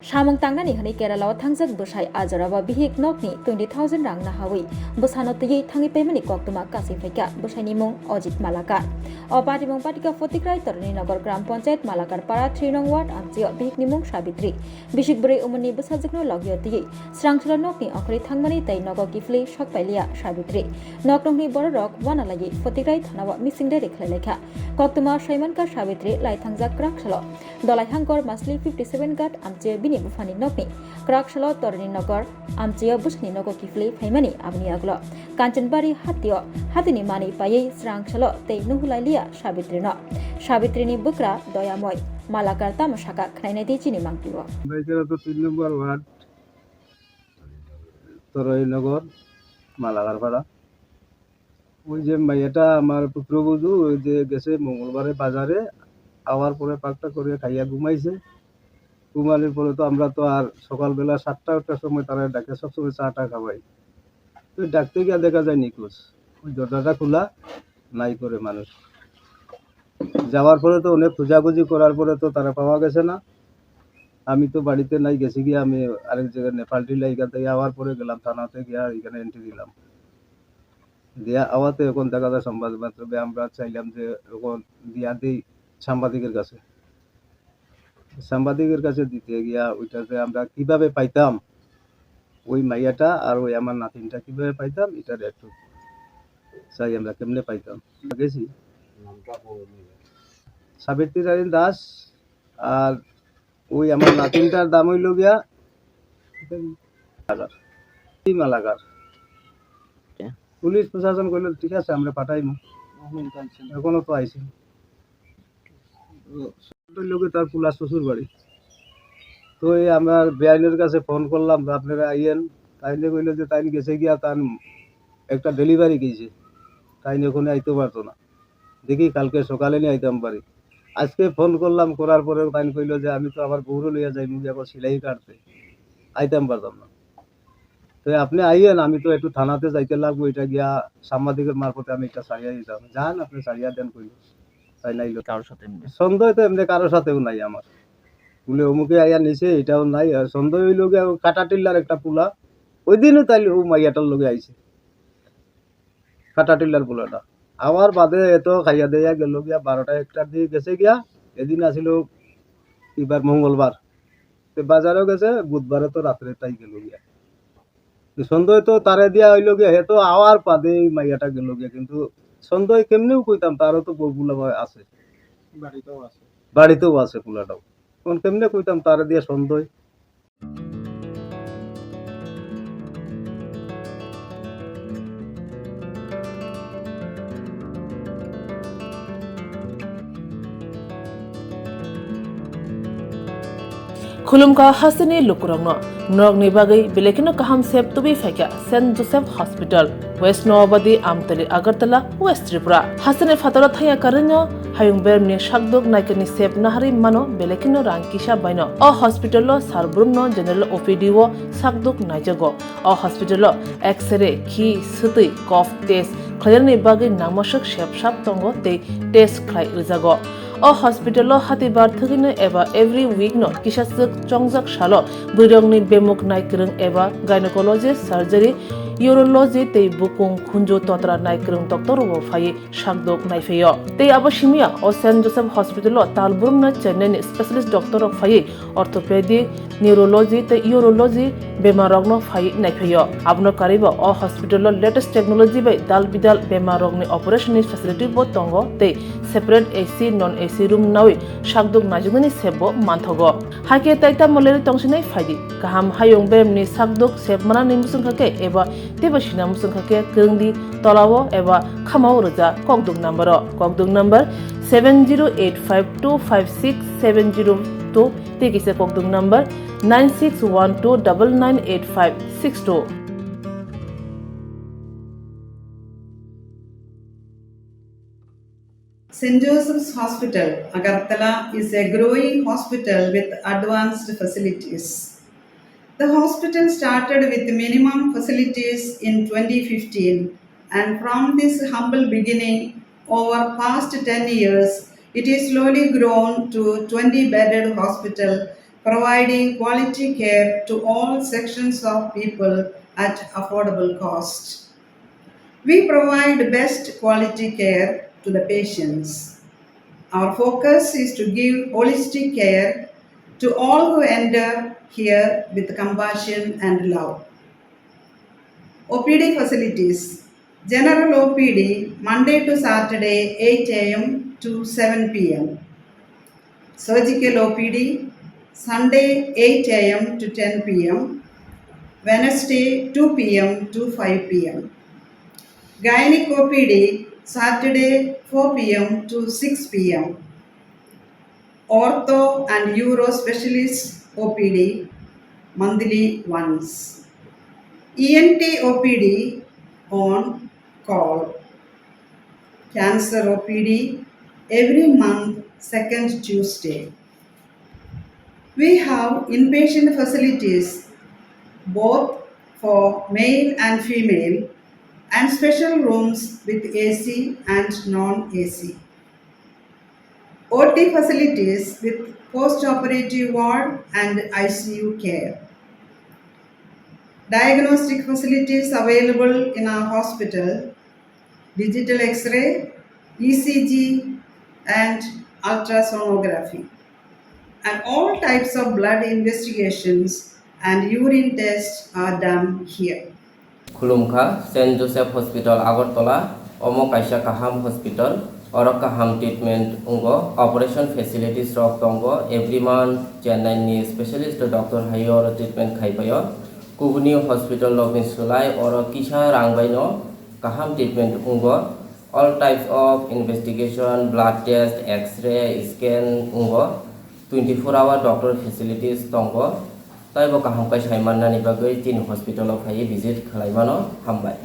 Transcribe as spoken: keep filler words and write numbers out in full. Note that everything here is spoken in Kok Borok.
Samung tangnani hwnwi Kerala o thangjak bwsai a jorao bihik nokni twenty thousand rang nahawi bwsano twiwi thangwi paimani koktwma kasui phaikha. Bwsaini mung Ojit Malakar. O patimung patika Photikrai Torani Nagar Gram Panchayat Malakar Para three nong ward amchio bihikni mung Sabitri. Bisik bwrwi umorni bwsajwkno logio twiwi srangchalo nokni ongkhorwi thangmani tei nogo kiphilwi sok pailiya Sabitri. Nok nokni bororok uanalaiwi Photikrai thanao missing diary khlailaikha. Koktwma saimankha Sabitri laithangjak kwrak salo Dolaihangkor Masli fifty seven Ghat amchio bini buphani nokni kwrak salo Torani Nagar amchio bwsani nogo kiphilwi phaimani. Aboni agulo Kanchanbari hatio hatini manwi paiwi srang salo tei nuhulailiya Sabitrino. Sabitrini bwkra Doyamoi Malakar tamo saka khnainai di chini mangpio. Baikara to tin number ward, Toroi Nagar, Malakar Para. ওই যে মাইয়াটা আমার পুত্রবধূ, ওই যে গেছে মঙ্গলবারে বাজারে, আওয়ার পরে পাকটা করে খাইয়া ঘুমাইছে। ঘুমানোর পরে তো আমরা তো আর সকালবেলা সাতটা আটটার সময় তারা ডাকে, সবসময় চা টা খাওয়াই। তো ডাকতে গিয়ে দেখা যায় নিখোঁজ, ওই দরজাটা খোলা, নাই করে মানুষ। যাওয়ার পরে তো অনেক খোঁজাখুঁজি করার পরে তো তারা পাওয়া গেছে না। আমি তো বাড়িতে নাই, গেছি গিয়ে আমি আরেক জায়গায় নেপাল টিলা, এখান থেকে আওয়ার পরে গেলাম থানাতে, গিয়ে এখানে এন্ট্রি দিলাম। দিয়া আওয়াতে এখন দেখা যায় সংবাদ মাধ্যমে আমরা চাইলাম যে এখন দিয়া দেই সাংবাদিকের কাছে। সাংবাদিকের কাছে দিতে গিয়া ওইটাতে আমরা কিভাবে পাইতাম, ওই মাইয়াটা আর ওই আমার নাতিনটা কিভাবে পাইতাম, এটা একটু চাই আমরা কেমনে পাইতাম। গেছি সাবিত্রী রানী দাস, আর ওই আমার নাতিনটার দাম হইল গিয়া মালাকার। পুলিশ প্রশাসন কইলো, "ঠিক আছে, আমরা পাঠাইমু।" এখনো তো আইছে। ওই লোকে তার পুলা শ্বশুর বাড়ি। তো এই আমার বেআইনের কাছে ফোন করলাম, "আপনারা আইয়েন।" তাইলে কইলো যে তাই গেছে গিয়া তার একটা ডেলিভারি গেছে, তাই এখন আইতে পারতো না। দেখি কালকে সকালে নিয়ে আইতাম পারি। আজকে ফোন করলাম, করার পরে তাই কইলো যে, "আমি তো আমার বউরে লইয়া যাইমু গিয়া এখন সেলাই কাটতে, আইতাম পারতাম না।" তো আপনি আইয়েন, আমি তো একটু থানাতে যাইতে লাগবো, এটা গিয়া সাংবাদিকের মারফতে আমি এটা ছাড়িয়া দিতাম। যান, আপনি ছাড়িয়া দেন কইলো। তাই নাইলো। কারোর সাথে এমনি? সন্দেহ তো এমনি কারোর সাথেও নাই আমার। বলে অমুকে আইয়া নিছে, এটাও নাই। আর সন্দেহ হইলো গিয়া ও কাটাটিল্লার একটা পোলা, ওই দিনও তাইলে ও মাইয়াটার লগে আইছে। কাটাটিল্লার পোলাটা। আবার বাদে এত খাইয়া দেয়া গেল গিয়া বারোটা একটার দিকে গেছে গিয়া। এদিন আছিল এবার মঙ্গলবার। তো বাজারও গেছে, বুধবারে তো রাত্রে তাই গেল গিয়া। তো সন্দেহ তো তারে দিয়া হইল গিয়া, হে তো আওয়ার বাদে এই মাইয়াটা গেল গিয়া, কিন্তু সন্দেহ কেমনেও কইতাম, তারও তো বউ বুলা ভাই আছে। বাড়িতেও আছে। বাড়িতেও আছে পোলাটাও। এখন কেমনে কইতাম তারে দিয়া সন্দেহ? Khulumkha hasteni lukurokno, norokni bagwi belai kheno kaham sep tubui phaikha Saint Joseph Hospital, West Noabadi, Amtali, Agartala, West Tripura. Hasteni phataro thangya karwino hayung beremni sakduk naikani sep naharwi mano belai kheno rang kisa baino. O hospital-o sar brumno general O P D-o sakduk naijago. O hospital-o X-ray, khi, swtwi, cough test khlainani bagwi nangmaswk sep sap tongo tei test khlai rwjago. O hospital-o hatibar thwgwino eba every week-no kisaswk chongjak salo bwrwirokni bemuk naikwrwng eba gynecologist, surgery, urology tei bukung khunju totra naikwrwng doctor-rokbo phaiwi sakdok naiphaio. Tei abo simiya o Saint Joseph Hospital-o tal brumno chennaini specialist doctor-rok phaiwi orthopedic, neurology tei urology bemarrokno phaiwi naiphaio. Abono karwibo o hospital-o latest technology bai dal bidal bemarrokni operation-ni facility-bo tongo tei separate A C, non A C room nawi sakdok naijaknani sepbo manthogo. Hakhe tai tamo lerwi tongsinai phaidi. Kaham hayung beremni sakdok sep manani muchungkha khe eba teibo sina muchungkha khe kwrwngdi tolao eba khamao rwja kokduk number-o. Kokduk number seven zero eight five two five six seven zero two tei kisa kokduk number nine six one two double nine eight five six two. Saint Joseph's Hospital, Agartala is a growing hospital with advanced facilities. The hospital started with minimum facilities in twenty fifteen, and from this humble beginning, over past ten years, it is slowly grown to twenty bedded hospital providing quality care to all sections of people at affordable cost. We provide best quality care to the patients. Our focus is to give holistic care to all who enter here with compassion and love. O P D facilities. General O P D, Monday to Saturday, eight a m to seven p m. Surgical O P D, Sunday, eight a m to ten p m, Wednesday, two p m to five p m. Gynec O P D, Saturday, four p m to six p m. Ortho and Uro Specialist O P D, monthly once. E N T O P D on call. Cancer O P D every month, second Tuesday. We have inpatient facilities both for male and female and special rooms with A C and non A C. O T facilities with post-operative ward and I C U care. Diagnostic facilities available in our hospital, digital X-ray, E C G, and ultrasonography. And all types of blood investigations and urine tests are done here. Khulumkha, Saint Joseph Hospital, Agartala. Omo kaisa kaham hospital. Oro kaham treatment wngo, operation facilities rok tongo. Every month Chennai ni specialist doctor hai oro treatment khai paio. Kubuni hospital rok ni slai oro kisa rang bai no kaham treatment wngo. All types of investigation, blood test, X-ray, scan wngo. Twenty four hour doctor facilities tongo. Taibo kaham kai sai mannani bagwi chini hospital o phaiwi visit khlai mano. Hambai.